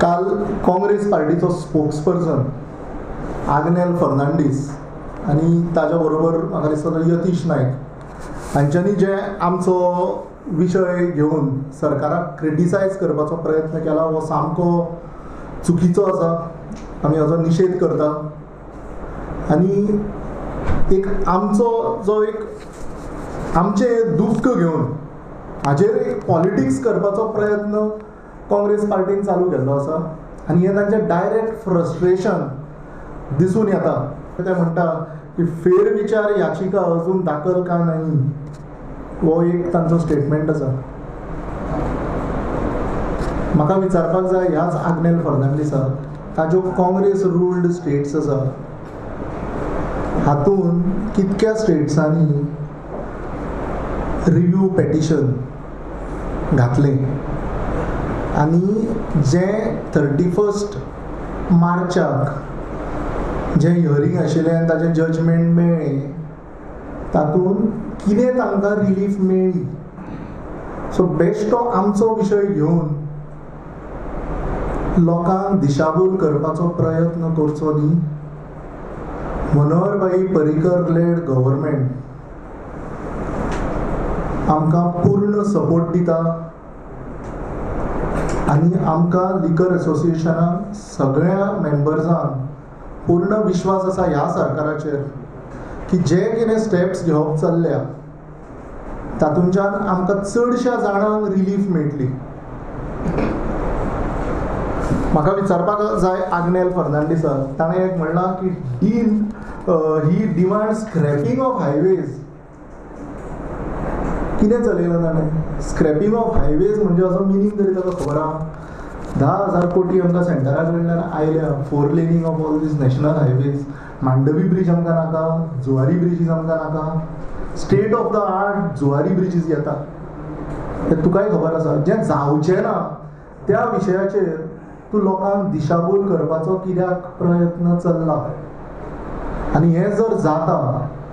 काल काँग्रेस पार्टीचो स्पोक्सपर्सन आग्नेल फर्नांडीस आनी ताज्या बरोबर म्हाका दिसता तो यतीश नायक हांच्यांनी जे आमचो विशय घेवन सरकाराक क्रिटिसायज करपाचो प्रयत्न केला हो सामको चुकीचो आसा. आमी हाजो निशेध करता आनी एक आमचो जो एक आमचें दुख्ख घेवन हाजेर एक पॉलिटिक्स करपाचो प्रयत्न काँग्रेस पार्टीन चालू केल्लो आसा आनी हें तांचें डायरेक्ट फ्रस्ट्रेशन दिसून येता. ते म्हणटा की फेरविचार याचिका अजून दाखल का नाही, हो एक तांचो स्टेटमेंट आसा. म्हाका विचारपाक जाय ह्याच आग्नेल फर्नांडीसाक, ताज्यो काँग्रेस रुल्ड स्टेट्स आसा हातूंत कितक्या स्टेट्सांनी रिव्यू पेटिशन घातलें आनी जें 31 मार्चाक जें हियरींग आशिल्लें आनी ताजें जजमेंट मेळ्ळें तातूंत कितें तांकां रिलीफ मेळ्ळी. सो बेश्टो आमचो विशय घेवन लोकांक दिशाभूल करपाचो प्रयत्न करचो न्ही. मनोहरभाई पर्रीकर लेड गव्हर्मेंट आमकां पूर्ण सपोर्ट दिता आनी आमकां लिकर एसोसिएशनाक सगळ्या मेंबर्सांक पूर्ण विश्वास आसा ह्या सरकाराचेर की जे कितें स्टेप्स घेवप चल्ल्या तातूंच्यान आमकां चडश्या जाणांक रिलीफ मेळटली. म्हाका विचारपाक जाय आग्नेल फर्नांडीसाक, ताणें एक म्हणलां की deal he demand scrapping of highways. कितें चलयलां ताणें? स्क्रॅपिंग ऑफ हायवेज म्हणजे असो मिनींग तरी ताका खबर आहा? 10,000 कोटी आमकां सेंटरा कडल्यान आयल्या 4 laning of all these national highways. Mandovi bridge आमकां नाका, जुवारी ब्रिजीस आमकां नाका, state of the art Zuari bridges येता तें तुकाय खबर आसा. जें जावचें ना त्या विशयाचेर तूं लोकांक दिशाभूल करपाचो कित्याक प्रयत्न चल्ला? आनी हें जर जाता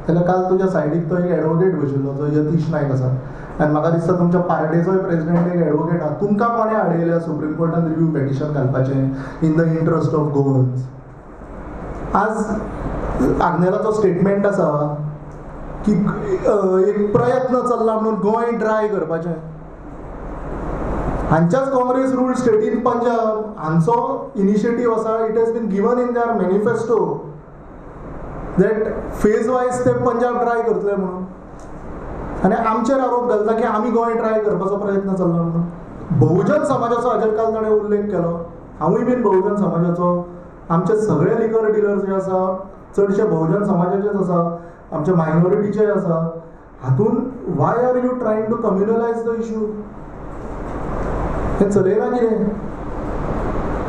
जाल्यार काल तुज्या सायडीक तो एक एडवोकेट बशिल्लो जो यतीश नायक आसा आनी म्हाका दिसता तुमच्या पार्टेचोय प्रेजिडेंट एक एडवोकेट आहा. तुमकां कोणें हाडयल्या सुप्रीम कोर्टान रिव्यू पेटिशन घालपाचें in the interest of Goans? आज आग्नेलाचो स्टेटमेंट आसा की एक प्रयत्न चल्ला म्हणून गोंय ड्राय करपाचें. हांच्याच काँग्रेस रूल्ड स्टेटीन पंजाब हांचो इनिशिएटीव आसा, it has been given in their manifesto that phase wise ते पंजाब ड्राय करतले म्हणून, आनी आमचेर आरोप घालता की आमी गोंय ड्राय करपाचो प्रयत्न चल्ला म्हणून. बहुजन समाजाचो हाजेर काल ताणें उल्लेख केलो. हांवूय बीन बहुजन समाजाचो, आमचे सगळे लिकर डिलर्स जे आसा चडशे बहुजन समाजाचेच आसा, आमचे मायनॉरिटीचे आसा. हातूंत why are you trying to communalise the issue? हें चलयलां कितें?